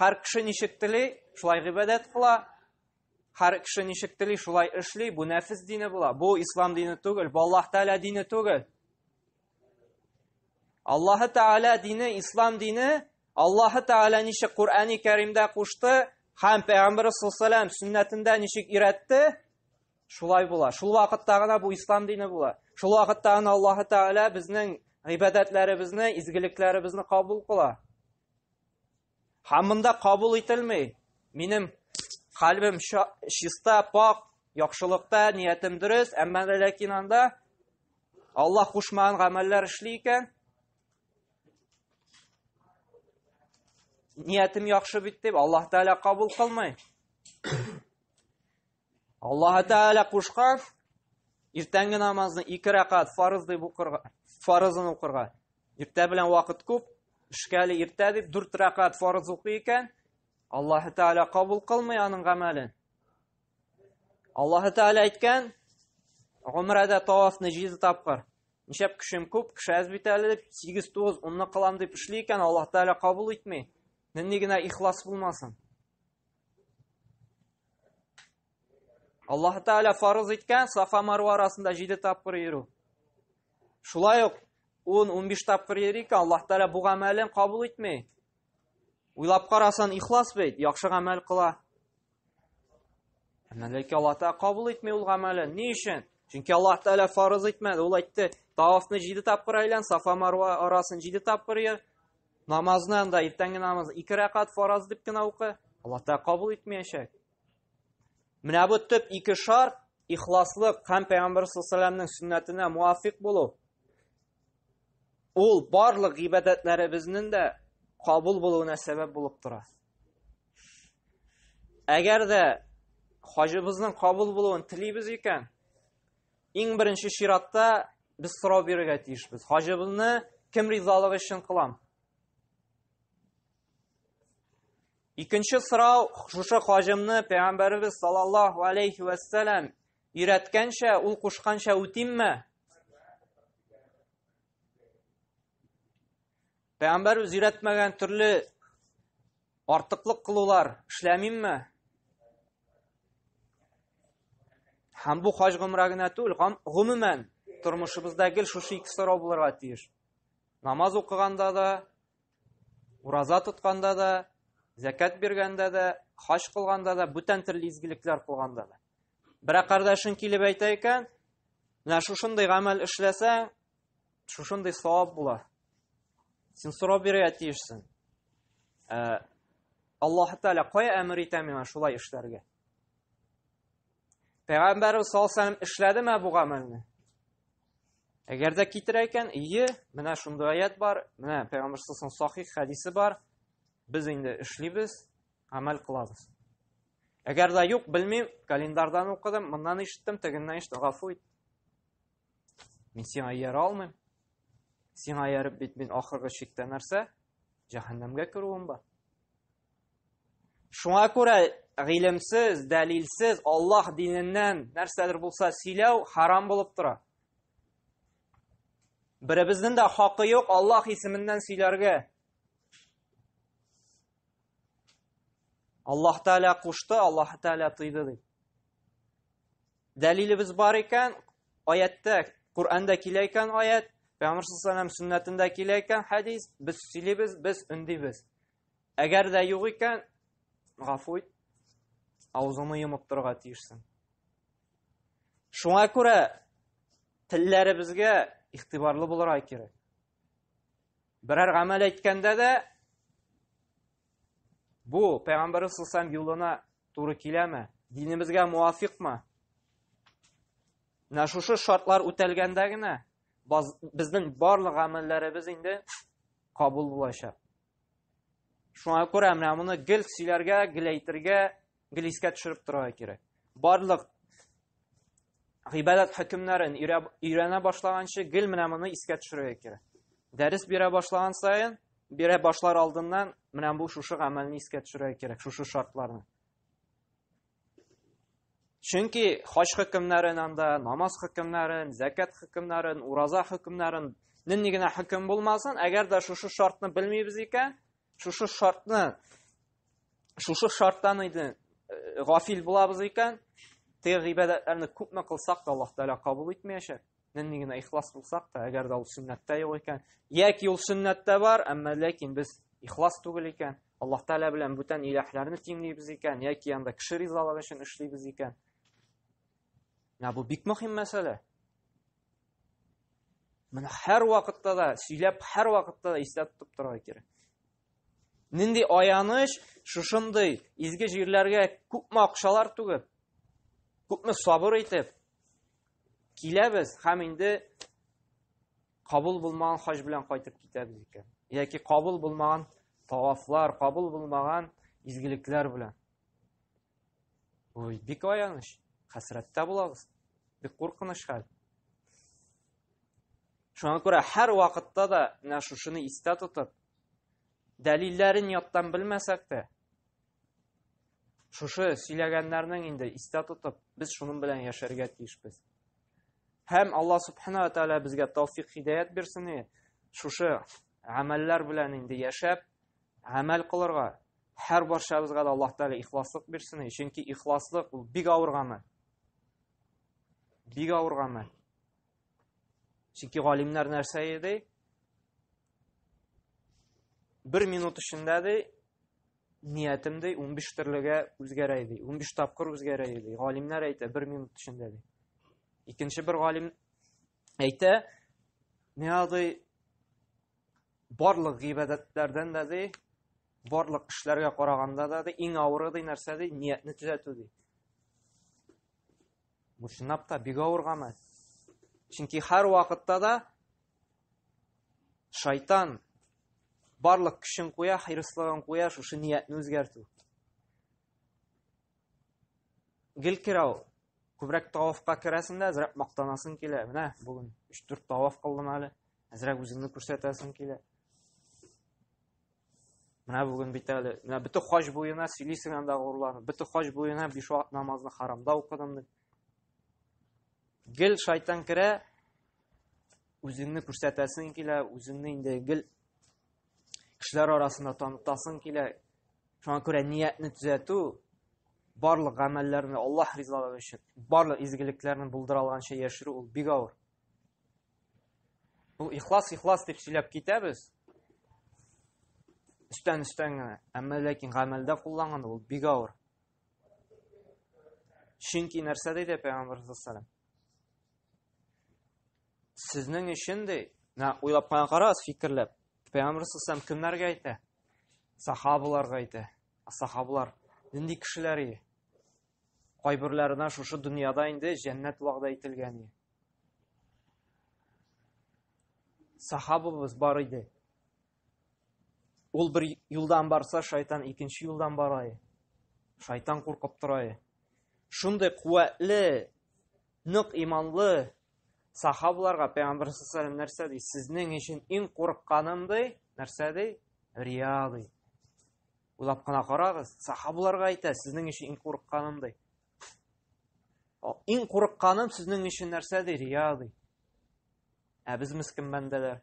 Һәр кеше ничек тели, шулай гыйбадәт кыла. Һәр кеше ничек тели, шулай эшли. Бу нәфес дине була. Бу ислам дине түгел, бу Аллаһ Тәгалә дине түгел. Аллаһ Тәгалә дине, ислам дине, Аллаһ Тәгалә ничек Коръәни Кәримдә кушты һәм Пәйгамбәр саллаллаһу алейһи сөннәтендә ничек өйрәтте, шулай була. Шул вакытта гына бу ислам дине була. Шул вакытта гына Аллаһ Тәгалә безнең гыйбадәтләребезне, изгелекләребезне кабул кыла. Һәм монда кабул ителми. Минем кальбем чиста, пак, яхшылыкта, ниятем дөрес, әмма ләкин анда Аллаһ кушмаган гамәлләр эшли икән, ниятем яхшы бит дип, Аллаһ Тәгалә кабул кылмый. Аллаһ Тәгалә кушкан иртәнге намазны ике рәкать фарыз дип укырга, фарызын укырга. Иртә белән вакыт күп, эшкә әле иртә дип дүрт рәкать фарыз укый икән, Аллаһ Тәгалә кабул кылмый аның гамәлен. Аллаһ Тәгалә әйткән, гомрәдә тавафны 7 тапкыр. Нишләп кешем күп, кеше әз бит әле дип, 8, 9, 10-ны кылам дип эшли икән, Аллаһ Тәгалә кабул итми. Нинди генә ихлас булмасын. Аллаһ Тәгалә фарыз иткән Сафа Марва арасында 7 тапкыр йөрү. Шулай ук 10-15 тапкыр йөри икән, Аллаһ Тәгалә бу гамәлен кабул итми. Уйлап карасан, ихлас бит, яхшы гамәл кыла. Әмма ләкин Аллаһ Тәгалә кабул итми ул гамәлен. Ни өчен? Чөнки Аллаһ Тәгалә фарыз итмәде. Ул әйтте, тавафны 7 тапкыр әйлән, Сафа Марва арасын 7 тапкыр йөр. Намазны анда иртәнге намаз ике рәкать фараз дип кенә укы. Аллаһ Тәгалә кабул итмәячәк. Менә бу төп ике шарт ихласлык һәм Пәйгамбәр саллаллаһу алейһи сөннәтенә муафик булу. Ул барлык гыйбадәтләребезнең дә кабул булуына сәбәп булып тора. Әгәр дә хаҗыбызның кабул булуын телибез икән, Иң беренче чиратта без сорау бирергә тиешбез. Хаҗыбызны кем ризалыгы өчен кылам? Икенче сорау, шушы хаҗымны Пәйгамбәребез саллаллаһу алейхи вәссәлам өйрәткәнчә, ул кушканча үтимме? Пәйгамбәребез өйрәтмәгән төрле артыклык кылулар эшләмимме? Һәм бу хаҗ гомрә генә түгел, гомумән тормышыбызда гел шушы ике сорау булырга тиеш. Намаз укыганда да, ураза тотканда да, зәкят биргәндә дә, хаҗ кылганда да, бүтән төрле изгелекләр кылганда да. Берәр кардәшең килеп әйтә икән, менә шушындый гамәл эшләсәң, шушындый савап була. Син сорау бирергә тиешсең. Ә, Аллаһ Тәгалә кая әмер итә миңа шулай эшләргә? Пәйгамбәрбез саллаллаһу алейһи эшләдеме бу гамәлне? Әгәр дә китерә икән, ие, менә шундый аят бар, менә пәйгамбәр саллаллаһу сахих хәдисе бар. Без инде эшлибез, гамәл кылабыз. Әгәр дә юк, белмим, календардан укыдым, моннан ишеттем, тегеннән ишеттем, гафу ит. Мин сиңа иярә алмыйм. Сиңа ияреп бит мин ахыргы чиктә нәрсә? Җәһәннәмгә керүем бар. Шуңа күрә гыйлемсез, дәлилсез Аллаһ диненнән нәрсәдер булса сөйләү харам булып тора. Беребезнең дә хакы юк Аллаһ исеменнән сөйләргә. Аллаһ Тәгалә кушты, Аллаһ Тәгалә тыйды дип. Дәлилебез бар икән, аятта, Коръәндә килә икән аят, Пәйгамбәр саллаллаһу алейһи сөннәтендә килә икән хәдис, без сөйлибез, без өндибез. Әгәр дә юк икән, гафу ит, авызыңны йомып торырга тиешсең. Шуңа күрә телләребезгә игътибарлы булырга кирәк. Берәр гамәл әйткәндә дә бу Пәйгамбәрбез саллаллаһу юлына туры киләме? Динебезгә муафикмы? Менә шушы шартлар үтәлгәндә генә безнең барлык гамәлләребез инде кабул булачак. Шуңа күрә менә моны гел сөйләргә, гел әйтергә, гел искә төшереп торырга кирәк. Барлык Гыйбадәт хөкемнәрен өйрәнә башлаганчы гел менә моны искә төшерергә кирәк. Дәрес бирә башлаган саен, бирә башлар алдыннан менә бу шушы гамәлне искә төшерергә кирәк, шушы шартларны. Чөнки хаҗ хөкемнәрен анда, намаз хөкемнәрен, зәкят хөкемнәрен, ураза хөкемнәрен, нинди генә хөкем булмасын, әгәр дә шушы шартны белмибез икән, шушы шартны, шушы шарттан инде э, гафил булабыз икән, теге гыйбадәтләрне күпме кылсак та Аллаһ Тәгалә кабул итмәячәк. Нинди генә ихлас булсак та, әгәр дә ул сөннәттә юк икән, яки ул сөннәттә бар, әмма ләкин без ихлас түгел икән, Аллаһ Тәгалә белән бүтән иләһләрне тиңлибез икән, яки анда кеше ризалыгы өчен эшлибез икән. Менә бу бик мөһим мәсьәлә. Менә һәр вакытта да сөйләп, һәр вакытта да истә тотып торырга кирәк. Нинди аяныч, шушындый изге җирләргә күпме акчалар түгеп, күпме сабыр итеп киләбез һәм инде кабул булмаган хаҗ белән кайтып китәбез икән. Яки кабул булмаган тавафлар, кабул булмаган изгелекләр белән. Ой, бик аяныч. Хәсрәттә булабыз. Бик куркыныч хәл. Шуңа күрә һәр вакытта да менә шушыны истә тотып, дәлилләрен яттан белмәсәк тә, шушы сөйләгәннәрнең инде истә тотып, без шуның белән яшәргә тиешбез. Һәм Алла субхана ва тааля безгә тәүфик хидаят бирсен, шушы гамәлләр белән инде яшәп, гамәл кылырга, һәр барчабызга да Аллаһ Тәгалә ихласлык бирсен, чөнки ихласлык ул бик авыр гамәл. Бик авыр гамәл. Чөнки галимнәр нәрсә ди? Бер минут эчендә ди, ниятем ди 15 төрлегә үзгәрә ди. 15 тапкыр үзгәрә ди. Галимнәр әйтә, бер минут эчендә ди. Икенче бер галим әйтә, миңа ди барлык гыйбадәтләрдән дә ди, барлык эшләргә караганда да ди, иң авыры ди нәрсә ди, ниятне төзәтү ди. Бу чынлап та бик авыр гамәл. Чөнки һәр вакытта да шайтан барлык көчен куя, хирыслыгын куя, шушы ниятне үзгәртү. Гел керә ул. Күбрәк тавафка керәсең дә, әзрәк мактанасың килә. Менә бүген 3-4 таваф кылдым әле. Әзрәк үзеңне күрсәтәсең килә. Менә бүген бит әле, менә бөтен хаҗ буена сөйлисең анда горурланып, бөтен хаҗ буена биш вакыт намазны харамда укыдым дип. Гел шайтан керә, үзеңне күрсәтәсең килә, үзеңне инде гел кешеләр арасында танытасың килә. Шуңа күрә ниятне төзәтү, барлык гамәлләрне Аллаһ ризалыгы өчен, барлык изгелекләрне булдыра алганча яшерү ул бик авыр. Ул ихлас, ихлас дип сөйләп китәбез. Өстән өстән генә. Әмма ләкин гамәлдә кулланганда ул бик авыр. Чөнки нәрсә диде Пәйгамбәр саллаллаху Сезнең өчен ди, менә уйлап кына карагыз, фикерләп. Пәйгамбәр саллаллаху кемнәргә әйтә? Сахабаларга әйтә. Сахабалар нинди кешеләр иде? Кайберләренә шушы дөньяда инде җәннәт вәгъдә ителгән иде. Сахабыбыз бар иде. Ул бер юлдан барса, шайтан икенче юлдан бара иде. Шайтан куркып тора иде. Шундый куәтле, нык иманлы сахабаларга Пәйгамбер саллаллаху нәрсә ди? Сезнең өчен иң курыкканым ди, нәрсә ди? Рия ди. Уйлап кына карагыз, сахабаларга әйтә, сезнең өчен иң курыкканым ди. Иң курыкканым сезнең өчен нәрсә ди? Рия ди. Ә без мескен бәндәләр.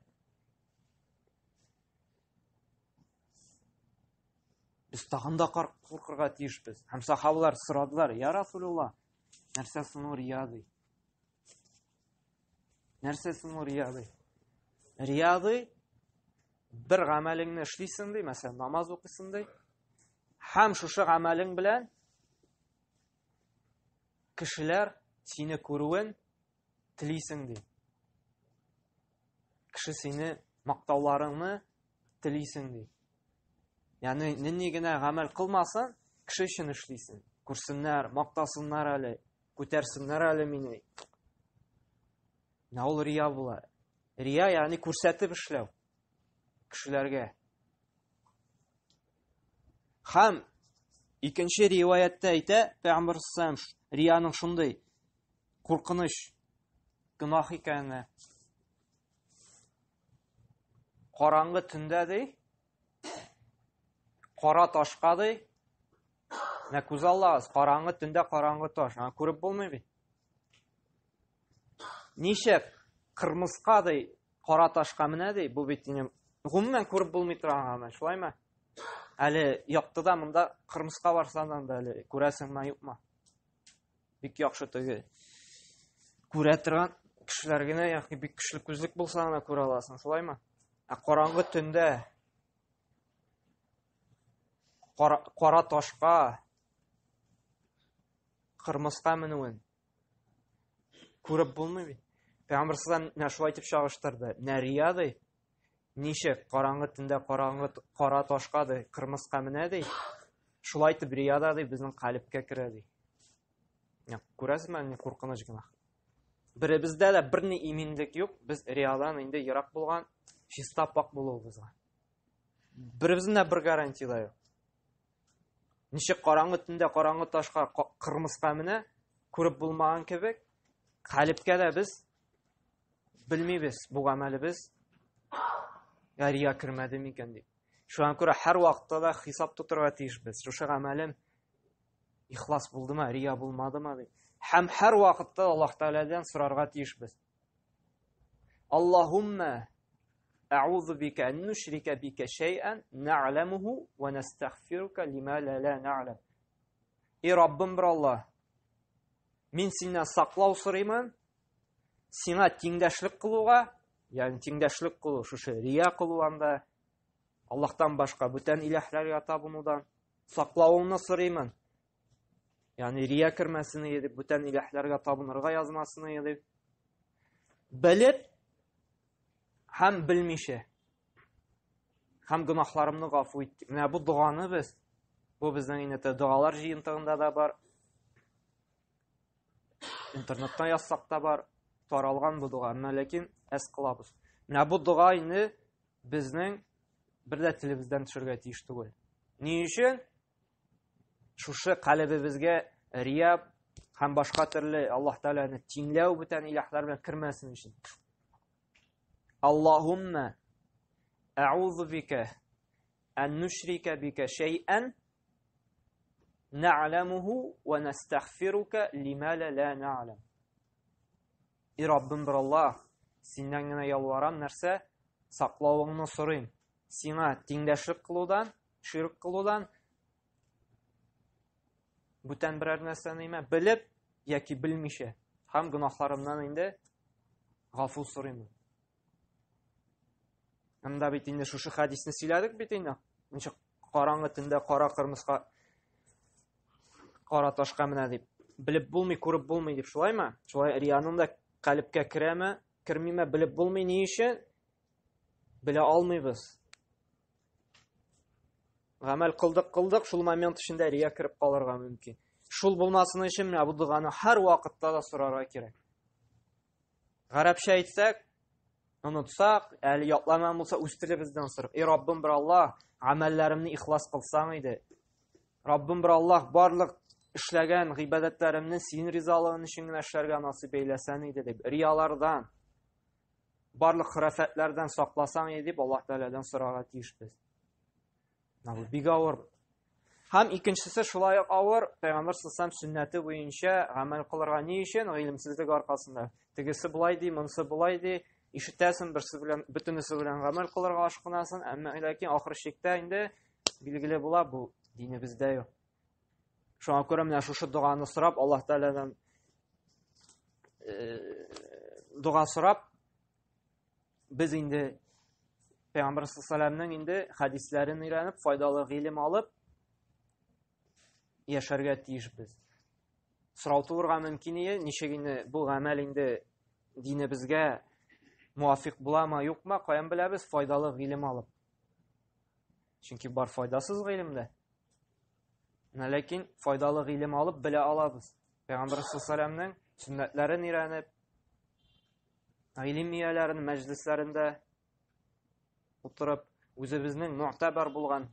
Без тагын да куркырга тиешбез. Һәм сахабалар сорадылар, Я Расулулла, нәрсә соң ул рия ди? Нәрсә соң ул рия ди? Рия ди, бер гамәлеңне эшлисең ди, мәсәлән, намаз укыйсың ди, һәм шушы гамәлең белән кешеләр сине күрүен телисең ди. Кеше сине мактауларыңны телисең ди. Ягъни нинди генә гамәл кылмасын, кеше өчен эшлисең. Күрсеннәр, мактасыннар әле, күтәрсеннәр әле мине. Менә ул рия була. Рия, ягъни күрсәтеп эшләү кешеләргә. Һәм икенче риваятта әйтә, Пәйгамбәр саллаллаху рияның шундый Куркыныч гөнаһ икәненә. Караңгы төндә ди, кара ташка ди, менә күзаллагыз, караңгы төндә караңгы таш, аны күреп булмый бит. Ничек кырмыска ди, кара ташка менә ди, бу бит инде гомумән күреп булмый торган гамәл, шулаймы? Әле яктыда монда кырмыска барсаң да әле күрәсеңме, юкмы? Бик яхшы теге күрә торган кешеләр генә, ягъни бик көчле күзлек булса гына күрә аласың, шулаймы? Ә караңгы төндә кара, кара ташка кырмыска менүен күреп булмый бит. Пәйгамбер саллаллаху менә шулай итеп чагыштырды. Нәрия ди, ничек караңгы төндә караңгы кара ташка ди, кырмыска менә ди. Шулай итеп рия да ди безнең калебкә керә ди. Я, күрәсезме, ни куркыныч гөнаһ. Беребездә дә берни иминлек юк, без риядан инде ерак булган, чиста пак булуыбызга. Беребезнең дә бер гарантия дә юк. Ничек караңгы төндә караңгы ташка кырмыска менә, күреп булмаган кебек, калебкә дә без белмибез бу гамәлебез рия кермәде микән дип. Шуңа күрә һәр вакытта да хисап тотырга тиешбез. Шушы гамәлем ихлас булдымы, рия булмадымы дип. Һәм һәр вакытта Аллаһ Тәгаләдән сорарга тиешбез. Аллаһумма әгъузу бика ан нушрика бика шәйән нәгъләмуху ва нәстәгъфирука лима ла ла нәгъләм. Эй Раббым бер Аллаһ, мин синнән саклау сорыймын, сиңа тиңдәшлек кылуга, ягъни тиңдәшлек кылу, шушы рия кылу анда, Аллаһтан башка бүтән иләһләргә табынудан саклавыңны сорыймын. Ягъни рия кермәсен иде дип, бүтән иләһләргә табынырга язмасын иде дип. Белеп һәм белмичә һәм гөнаһларымны гафу ит. Менә бу доганы без, бу безнең инде догалар җыентыгында да бар. Интернеттан язсак та бар, таралган бу дога. Әмма ләкин әз кылабыз. Менә бу дога инде безнең бер дә телебездән төшергә тиеш түгел. Ни өчен? Шушы калебебезгә рия һәм башка төрле Аллаһ Тәгаләне тиңләү бүтән илаһлар белән кермәсен өчен. Аллаһумма әгъузу бика ан нушрика бика шәйән нәгъләмуху ва нәстәгъфирука лима ла нәгъләм. И Раббым бер Аллаһ, синнән генә ялварам нәрсә? Саклавыңны сорыйм. Сиңа тиңдәшлек кылудан, ширк кылудан, бүтән берәр нәрсәне имә, белеп яки белмичә һәм гөнаһларымнан инде гафу сорыйм. Анда бит инде шушы хәдисне сөйләдек бит инде. Ничек караңгы төндә кара кырмыска кара ташка менә дип. Белеп булмый, күреп булмый дип шулаймы? Шулай рияның да калебкә керәме, кермиме белеп булмый ни өчен? Белә алмыйбыз. Гамәл кылдык, кылдык, шул момент эчендә рия кереп калырга мөмкин. Шул булмасын өчен менә бу доганы һәр вакытта да сорарга кирәк. Гарәпчә әйтсәк, онытсак, әле ятламаган булса, үз телебездән сорыйк. Эй Раббым бер Аллаһ, гамәлләремне ихлас кылсаң иде. Раббым бер Аллаһ, барлык эшләгән гыйбадәтләремне синең ризалыгың өчен генә эшләргә насыйп әйләсәң иде дип, риялардан, барлык хөрәфәтләрдән сакласаң иде дип Аллаһ Тәгаләдән сорарга тиешбез. Бу бик авыр. Һәм икенчесе шулай ук авыр, Пәйгамбәр саллаллаху сөннәте буенча гамәл кылырга ни өчен? Гыйлемсезлек аркасында. Тегесе болай ди, монысы болай ди, ишетәсең, берсе белән, бөтенесе белән гамәл кылырга ашкынасың, әмма ләкин ахыр чиктә инде билгеле була, бу динебездә юк. Шуңа күрә менә шушы доганы сорап, Аллаһ Тәгаләдән дога сорап, без инде Пәйгамбәр саллаллаху инде хәдисләрен өйрәнеп, файдалы гыйлем алып яшәргә тиешбез. Сорау туырга мөмкин ие, ничек инде бу гамәл инде динебезгә муафик буламы, юкмы, каян беләбез, файдалы гыйлем алып. Чөнки бар файдасыз гыйлем дә. Менә ләкин файдалы гыйлем алып белә алабыз. Пәйгамбәр саллаллаху сөннәтләрен өйрәнеп, гыйлем ияләренең мәҗлесләрендә утырып, үзебезнең муътабар булган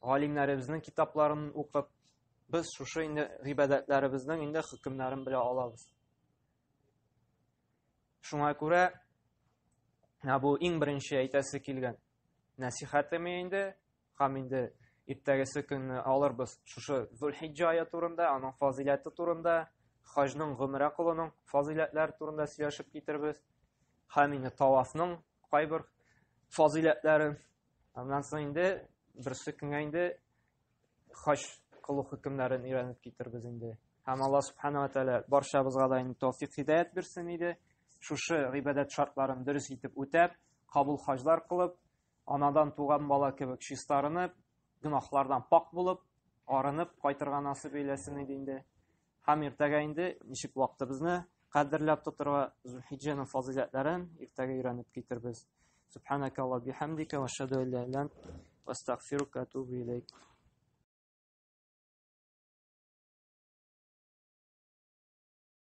галимнәребезнең китапларын укып, без шушы инде гыйбадәтләребезнең инде хөкемнәрен белә алабыз. Шуңа күрә бу иң беренче әйтәсе килгән нәсихәтем инде, һәм инде иртәгесе көнне алырбыз шушы Зулхиҗҗа ае турында, аның фазыйләте турында, хаҗның, гомрә кылуның фазыйләтләре турында сөйләшеп китербез. Һәм инде тавафның кайбер фазыйләтләрен. Аннан соң инде берсе көнгә инде хаҗ кылу хөкемнәрен өйрәнеп китербез инде. Һәм Алла субхана ва тааля барчабызга да инде тәүфик һидаят бирсен иде. Шушы гыйбадәт шартларын дөрес итеп үтәп, кабул хаҗлар кылып, анадан туган бала кебек чистарынып, гөнаһлардан пак булып, арынып кайтырга насыйп әйләсен иде инде. Һәм иртәгә инде ничек вакытыбызны кадерләп тотырга, Зулхиҗҗәнең фазыйләтләрен иртәгә өйрәнеп китербез. Субханакалла бихамдика ва ашһаду ан ла иляха илля анта ва астагфирука ва атубу илейк.